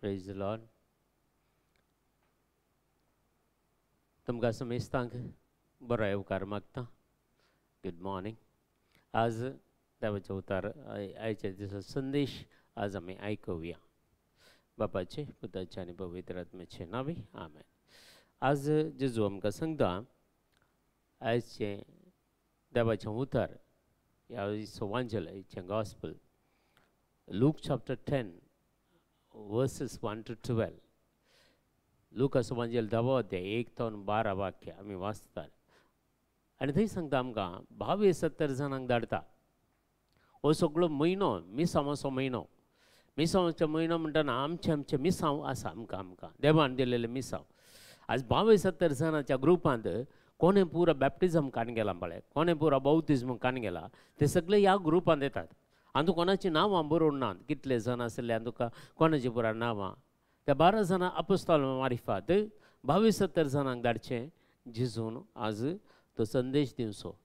Praise the Lord. तुमकां समेस्तांक बरो येवकार मागता. Good morning. आज देवाचें उतार आयच्या दिसा संदेश आज आमी आयकुया. बापाचे पुताचे आनी पवित्र आत्म्याचे नांवे आमेन. आज जेजू आमकां सांगता आयचें देवाचें उतार ह्या सवांजल आयचें gospel Luke chapter 10 verses 1 to 12. लूका सुवांजेल 10 अध्याय 1 ते 12 वाक्य आमी वाचतात आनी थंय सांगता आमकां 72 जाणांक धाडटा. हो सगळो म्हयनो मिसांवाचो म्हयनो. मिसांवाचो म्हयनो म्हणटना आमचें आमचें मिसांव आसा आमकां आमकां देवान दिलेलें मिसांव. आज 72 जाणांच्या ग्रुपांत कोणें पुरा बॅप्टिजम कान गेला पळय, कोणें पुरा बौतिज्म कान गेला, ते सगळे ह्या ग्रुपांत येतात. आनी कोणाची नांवां बरोवन नात, कितले जाण आसले आनी तुका कोणाची पुरा नांवां. त्या 12 जाणां आपोस्ताल मारिफात 72 जाणांक धाडचें जेजून आज तो संदेश दिवचो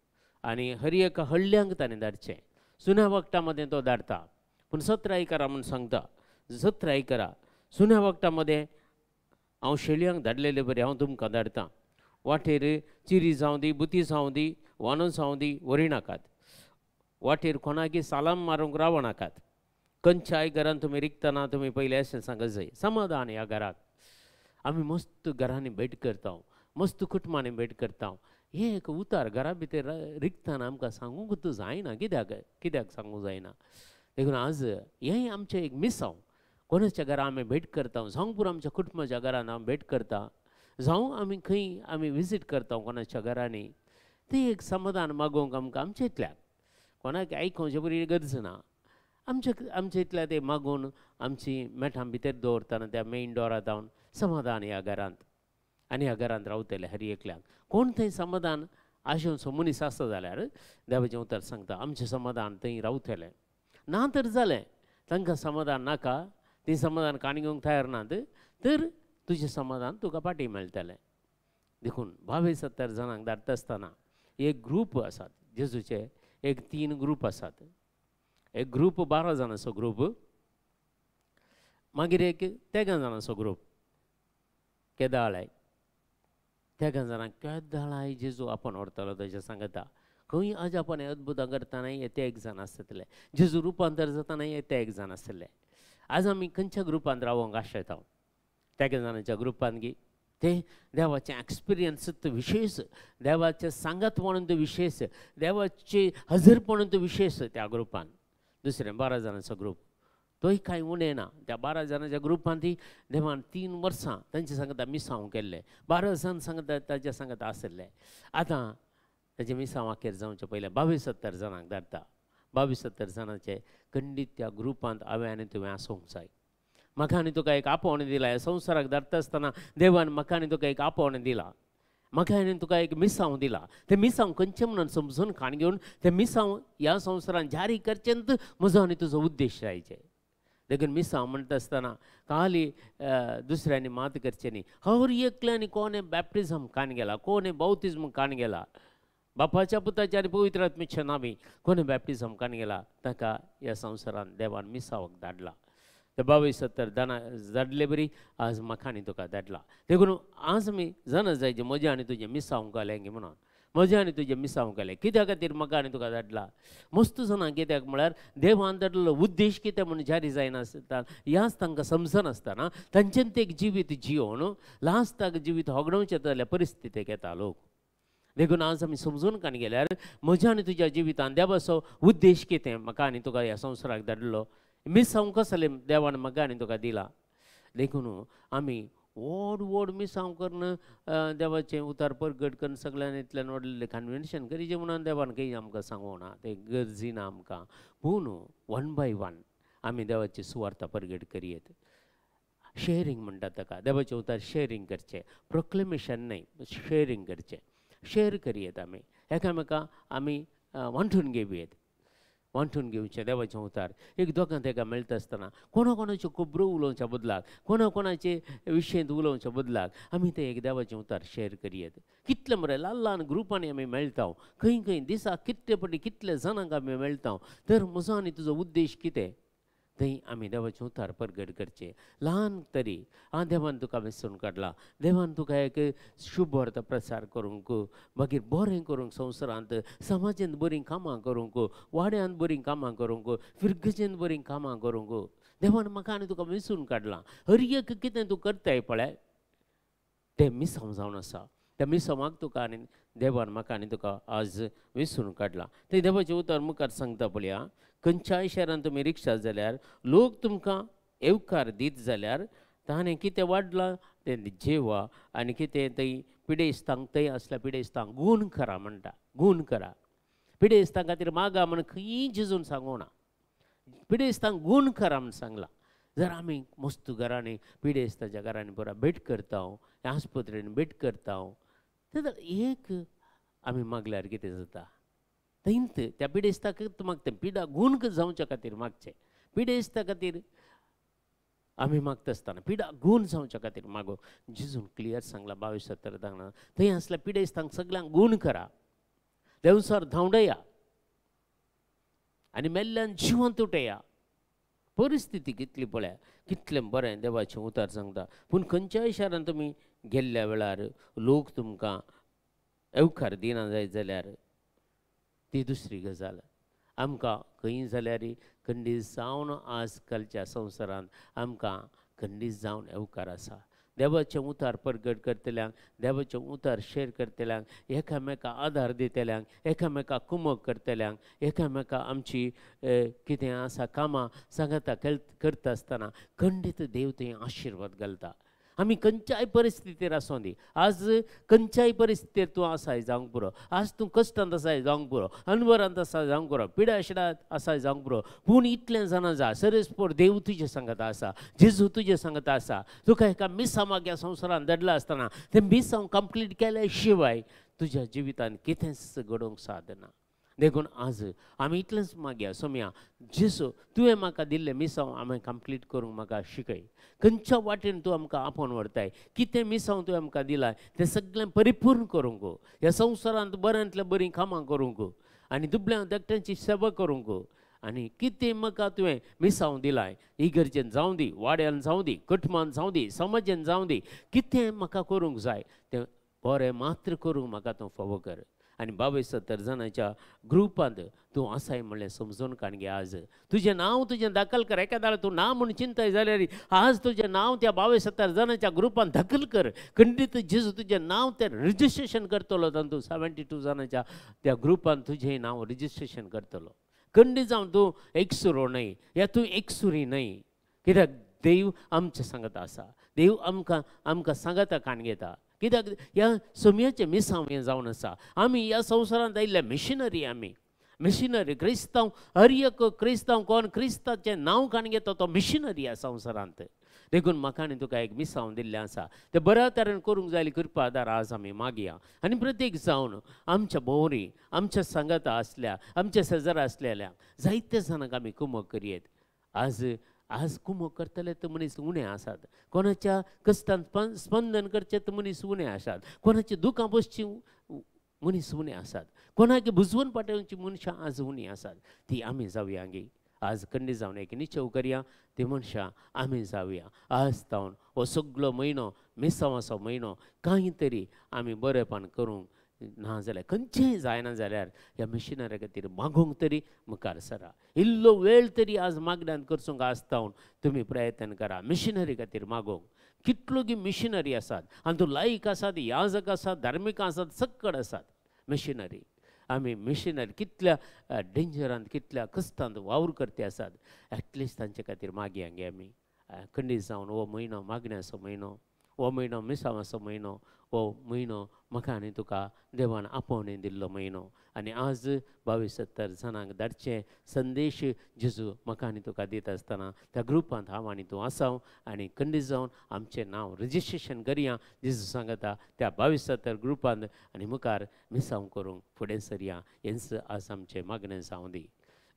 आनी हर एका हळ्ळ्यांक ताणें धाडचें. सुन्या वखदां मदें तो धाडटा पूण सत्राय करा म्हूण सांगता. सत्राय करा सुन्या वखदां मदें हांव शेळयांक धाडलेले बरें हांव तुमकां धाडटा. वाटेर चिरी जावं दी, बुती जावं दी, वानो जावं दी व्हरिनाकात. वाटेर कोणाकी सालाम मारूंक रावनाकात. खंयच्याय घरान तुमी रिगतना तुमी पयलें अशें सांगत जाय समाधान ह्या घराक. आमी मस्त घरांनी भेट करता, मस्त कुटुंबांनी भेट करता. हें एक उतार घरा भितर रिगतना आमकां सांगूंक जायना. कित्याक कित्याक सांगूंक जायना? देखून आज हें आमचें एक मिसांव. कोणाच्या घरा आमी भेट करता, जावं पुरो आमच्या कुटुंबाच्या घरान आमी भेट करता, जावं आमी खंय आमी विजीट करता कोणाच्या घरांनी, तें एक समाधान मागोवंक आमकां आमच्या इतल्याक कोणाक आयकोवचें बरी गरज ना. आमच्या आमच्या इतल्या ते मागून आमची मेठां भितर दवरतना त्या मेन डोरा जावन समाधान ह्या घरांत आनी ह्या घरांत रावतले हर एकल्याक. कोण थंय समाधान आशेवचो मनीस आसता जाल्यार देवाचें उतर सांगता आमचें समाधान थंय रावतलें. ना तर जालें तांकां समाधान नाका, ती समाधान काणी घेवंक तयार नात तर तुजें समाधान तुका फाटीं मेळटलें. देखून 72 जाणांक धाडटा आसतना एक ग्रूप आसात जेजूचे, एक 3 ग्रूप आसात. एक ग्रूप 12 जाणांचो ग्रूप, मागीर एक 13 जाणांचो ग्रूप. केदाळाय 13 जाणांक केदाळाय जेजू आपूण व्हरतलो तशें सांगता. खंय आज आपण अद्भुतां करतना हे 13 जाण आसतले, जेजू रुपांतर जातना हे 13 जाण आसतले. आज आमी खंयच्या ग्रुपांत रावोंक आशेता? 13 जाणांच्या ग्रुपांत गी ते देवाचें एक्सपिरियन्स विशेष, देवाचें सांगात म्हणून तो विशेष, देवाचे हजरपण तो विशेष त्या ग्रुपान. दुसरें 12 जाणांचो ग्रूप तोय कांय उणें ना. त्या 12 जाणांच्या ग्रुपान ती देवान 3 वर्सां तांचे सांगता मिसांव केल्लें. 12 जाण सांगता ताच्या सांगता आसले. आतां ताचें मिसांव अखेर जावचें पयलें 72 जाणांक धाडटा. 72 जाणांचे खंडीत त्या ग्रुपांत हांवें आनी तुवें आसूंक जाय. म्हाका आनी तुका एक आपोवणें दिलां. ह्या संवसाराक धाडटा आसतना देवान म्हाका आनी तुका एक आपोवणें दिलां, म्हाका आनी तुका एक मिसांव दिलां. तें मिसांव खंयचें म्हणून समजून खाण घेवन तें मिसांव ह्या संवसारान जारी करचें म्हजो आनी तुजो उद्देश जायचे. देखून मिसांव म्हणटा आसतना खाली दुसऱ्यांनी मात करचें न्ही. हर एकल्यांनी कोणें बॅप्टिजम कान गेला, कोणें बौतिज्म कान गेला, बापाच्या पुताच्या आनी पवित्र आत्म्याच्या नांवी कोणें बॅप्टिजम कान गेला ताका ह्या संवसारान देवान मिसांवाक धाडला. ते 72 जाणां धाडले बरी आज म्हाका आनी तुका धाडला. देखून आज आमी जाणा जायचें म्हजें आनी तुजें मिसांव घालें गे म्हणून, म्हजें आनी तुजें मिसांव घालें कित्या खातीर म्हाका आनी तुका धाडला. मस्त जाणां कित्याक म्हळ्यार देवान धाडलेलो उद्देश कितें म्हूण जारी जायनासतना ह्याच तांकां समजनासतना तांच्यान ते एक जिवीत जियोवन लास्टाक जिवीत होगडोवचें जाल्यार परिस्थितीक येता लोक. देखून आज आमी समजून कान गेल्यार म्हज्या आनी तुज्या जिवितान देवाचो उद्देश कितें म्हाका आनी तुका ह्या संवसाराक धाडलो, मिसांव कसलें देवान म्हाका आनी तुका दिला. देखून आमी व्हड व्हड मिसांव करून देवाचें उतार परगट करून सगळ्यांनी इतल्यान व्हडलें कन्वेन्शन करीचें म्हणून देवान खंय आमकां सांगूना, तें गरजी ना आमकां. पूण 1 बाय 1 आमी देवाची सुवार्ता परगट करयेत. शेअरींग म्हणटा ताका, देवाचें उतार शेअरींग करचें, प्रोक्लेमेशन न्हय, शेअरींग करचें. शेअर करयेत आमी एकामेका, आमी वांटून घेवयेत, वांटून घेवचें देवाचें उतार. एक दोगां तेका मेळटा आसतना कोणा कोणाच्यो खबरो उलोवच्या बदलाक, कोणा कोणाचे विशयंत उलोवच्या बदलाक आमी तें एक देवाचें उतार शेअर करयेत. कितले मरे ल्हान ल्हान ग्रुपांनी आमी मेळटा, खंय खंय दिसाक कितले पटी कितले जाणांक आमी मेळटा. तर म्हजो आनी तुजो उद्देश कितें? थंय आमी देवाचें उतार परगट करचें. ल्हान तरी आं देवान तुका वेंचून काडला, देवान तुका एक शुभ वार्ता प्रसार करूंक, मागीर बरें करूंक, संवसारांत समाजांत बरीं कामां करूंक, वाड्यांत बरीं कामां करूंक, फिरगजेंत बरीं कामां करूंक देवान म्हाका आनी तुका वेंचून काडलां. हर एक कितें तूं करताय पळय तें मिसांव जावन आसा. त्या मिसांवाक तुका आनी देवान म्हाका आनी तुका आज वेंचून काडलां. तें देवाचें उतर मुखार सांगता पळया, खंयच्याय शहरांत तुमी रिक्षा जाल्यार लोक तुमकां येवकार दीत जाल्यार ताणें कितें वाडलां तें जेवा आनी कितें थंय पिडेस्तांक थंय आसल्या पिडेस्तांक गूण करा म्हणटा. गूण करा पिडेस्तां खातीर मागा म्हण खंयी जेजून सांगूना, पिडेस्तांक गूण करा म्हण सांगलां. जर आमी मस्त घरांनी पिडेस्ताच्या घरांनी पुरा भेट करता, आस्पत्रेन भेट करता, तेन्ना एक आमी मागल्यार कितें जाता थंयत त्या पिडेस्ताक मागता पिडा गूण जावच्या खातीर मागचें. पिडेस्ता खातीर आमी मागता आसतना पिडा गूण जावच्या खातीर मागो. जेजून क्लियर सांगलां 22-17 सांगलां थंय आसल्या पिडेस्तांक सगळ्यांक गूण करा, देंवसार धांवडया आनी मेल्ल्यान जिवंत उठया. परिस्थिती कितली पळया कितलें बरें देवाचें उतार सांगता. पूण खंयच्याय शारांत तुमी गेल्ल्या वेळार लोक तुमकां येवकार दिना जायत जाल्यार ती दुसरी गजाल. आमकां खंय जाल्यार खंडीत जावन आज कालच्या संवसारांत आमकां खंडीत जावन येवकार आसा. देवाचें उतार परगट करतल्यांक, देवाचें उतार शेर करतल्यांक, एकामेका आदार दितल्यांक, एकामेका कुमक करतल्यांक, एकामेका आमची कितें आसा कामां सांगता करता आसतना खंडीत देव थंय आशिर्वाद घालता. आमी खंयच्याय परिस्थितीर आसूं दी, आज खंयच्याय परिस्थितीर तूं आसाय जावंक पुरो, आज तूं कश्टांत आसाय जावंक पुरो, अनवरांत आसा जावंक पुरो, पिडाशिडांत आसाय जावंक पुरो, पूण इतलें जाणा जा सरेस्पोर देव तुजें सांगता आसा, जेजू तुजें सांगता आसा. तुका एका मिसांवाक ह्या संवसारांत धाडला आसतना तें मिसांव कंप्लीट केल्या शिवाय तुज्या जिवितांत कितेंच घडोवंक सादना. देखून आज आमी इतलेंच मागया, सोम्या जेजू तुवें म्हाका दिल्लें मिसांव हांवें कंप्लीट करूंक म्हाका शिकय. खंयच्या वाटेन तूं आमकां आपोवन व्हरताय, कितें मिसांव तुवें आमकां दिलां तें सगळें परिपूर्ण करूंक, ह्या संवसारांत बऱ्यांतल्या बरीं कामां करूंक आनी दुबळ्या धाकट्यांची सेवा करूंक आनी कितें म्हाका तुवें मिसांव दिलां इगर्जेन जावं दी, वाड्यान जावं दी, कुटुंबान जावं दी, समाजान जावं दी, कितें म्हाका करूंक जाय तें बरें मात्र करूंक म्हाका तूं फावो कर. आनी 22-70 जाणांच्या ग्रुपांत तूं आसाय म्हणलें समजून काण घे. आज तुजें नांव तुजें दाखल कर. एकादार तूं ना म्हूण चिंताय जाल्यार आज तुजें नांव त्या 22-70 जाणांच्या ग्रुपांत दाखल कर. खंडीत जेजू तुजें नांव तें रजिस्ट्रेशन करतलो, तातूंत 72 जाणांच्या त्या ग्रुपांत तुजें नांव रजिस्ट्रेशन करतलो. खंडीत जावन तूं एकसुरो न्हय या तूं एकसुरी न्हय, कित्याक देव आमचें सांगता आसा, देव आमकां आमकां सांगता काण घेता. कित्याक ह्या सोमयाचें मिसांव हें जावन आसा. आमी ह्या संवसारांत आयिल्ले मिशनरी, आमी मिशनरी क्रिस्तांव, हर एक क्रिस्तांव कोण क्रिस्ताचें नांव काण घेता तो मिशनरी ह्या संवसारांत. देखून म्हाका आनी तुका एक मिसांव दिल्लें आसा तें बऱ्या तरेन करूंक जाय कृपा आदार आज आमी मागया. आनी प्रत्येक जावन आमच्या भोंवरी आमच्या सांगाता आसल्या आमच्या शेजारा आसलेल्या जायते जाणांक आमी कुमक करयेत. आज आज कुमक करतले तर मनीस उणें आसात, कोणाच्या कश्टान स्पंदन करचें तर मनीस उणें आसात, कोणाची दुकां बसची मनीस उणें आसात, कोणाक बुजवून पाठोवची मनशां आज उणीं आसात. ती आमी जावया गे. आज खंडीत जावन एक निश्चव करया, ती मनशां आमी जावया. आज तावन हो सगळो म्हयनो मिसांवाचो म्हयनो कांय तरी आमी बरेपण करूंक ना जाल्यार खंयचेंय जायना जाल्यार ह्या मिशनरी खातीर मागूंक तरी मुखार सरा. इल्लो वेळ तरी आज मागण्यान करचोंक आज तावन तुमी प्रयत्न करा मिशनरी खातीर मागूंक. कितलो गी मिशनरी आसात आनी तूं लायक आसात, याजक आसात, धार्मीक आसात, सक्कड आसात मिशनरी. आमी मिशनरी कितल्या डेंजरांत कितल्या कश्टांत वावर करते आसात, एटलिस्ट तांचे खातीर मागया गे आमी. खंडीत जावन हो म्हयनो मागण्याचो म्हयनो, हो म्हयनो मिसांवाचो म्हयनो, हो म्हयनो म्हाका आनी तुका देवान आपोवणें दिल्लो म्हयनो. आनी आज 22-70 जाणांक धाडचे संदेश जेजू म्हाका आनी तुका दिता आसतना त्या ग्रुपांत हांव आनी तूं आसाव आनी खंडीत जावन आमचें नांव रजिस्ट्रेशन करया जेजू सांगता त्या 22-70 ग्रुपांत आनी मुखार मिसांव करूंक फुडें सरया. हेंच आज आमचें मागणें जावं दी.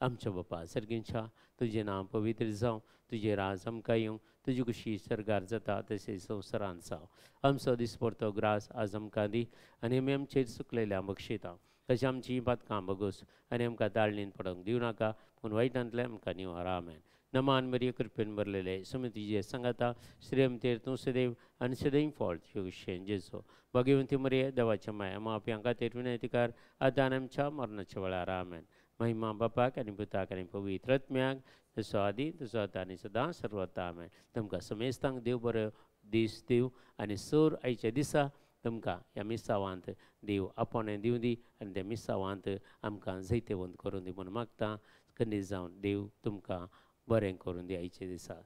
आमच्या बापा सर्गींच्या तुजें नांव पवित्र जावं, तुजें राज आमकां येवं, तुजी खुशी सर्गार जाता तशें संवसारांत जावं. आमचो दिसपडतो ग्रास आज आमकां दी आनी आमी आमचेर चुकलेल्या बक्षिता तशें आमची पातकां बगोस आनी आमकां ताळणीन पडोवंक दिवं नाका, पूण वायटांतलें आमकां निवार. आमेन. नमान मरिये कृपेन भरलेले सुमी तुजे सांगाता श्रीमतेर तूं सदैव आनी सदैव फळ तुजें जेजू भाग्यवंती मरिये देवाच्या माया माप्यां खातीर विनंती कर आतां आनी आमच्या मरणाच्या वेळार आमेन. महिमा बापाक आनी पुताक आनी पवित्र आत्म्याक तसो आदी तसो आतां आनी सदां सर्वता आमेन. तुमकां समेस्तांक देव बरो दीस दिवं आनी सोर आयच्या दिसा तुमकां ह्या मिसावांत देव आपोवणें दिवं दी आनी त्या मिसावांत आमकां जैतेवंत करून दी म्हूण मागता. खंडीत जावन देव तुमकां बरें करून दी आयच्या दिसा.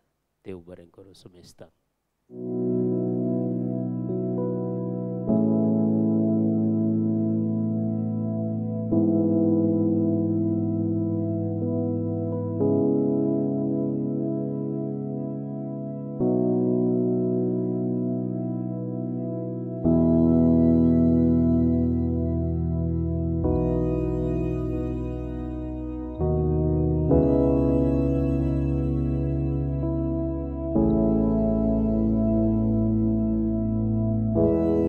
देव बरें करूं समेस्तांक.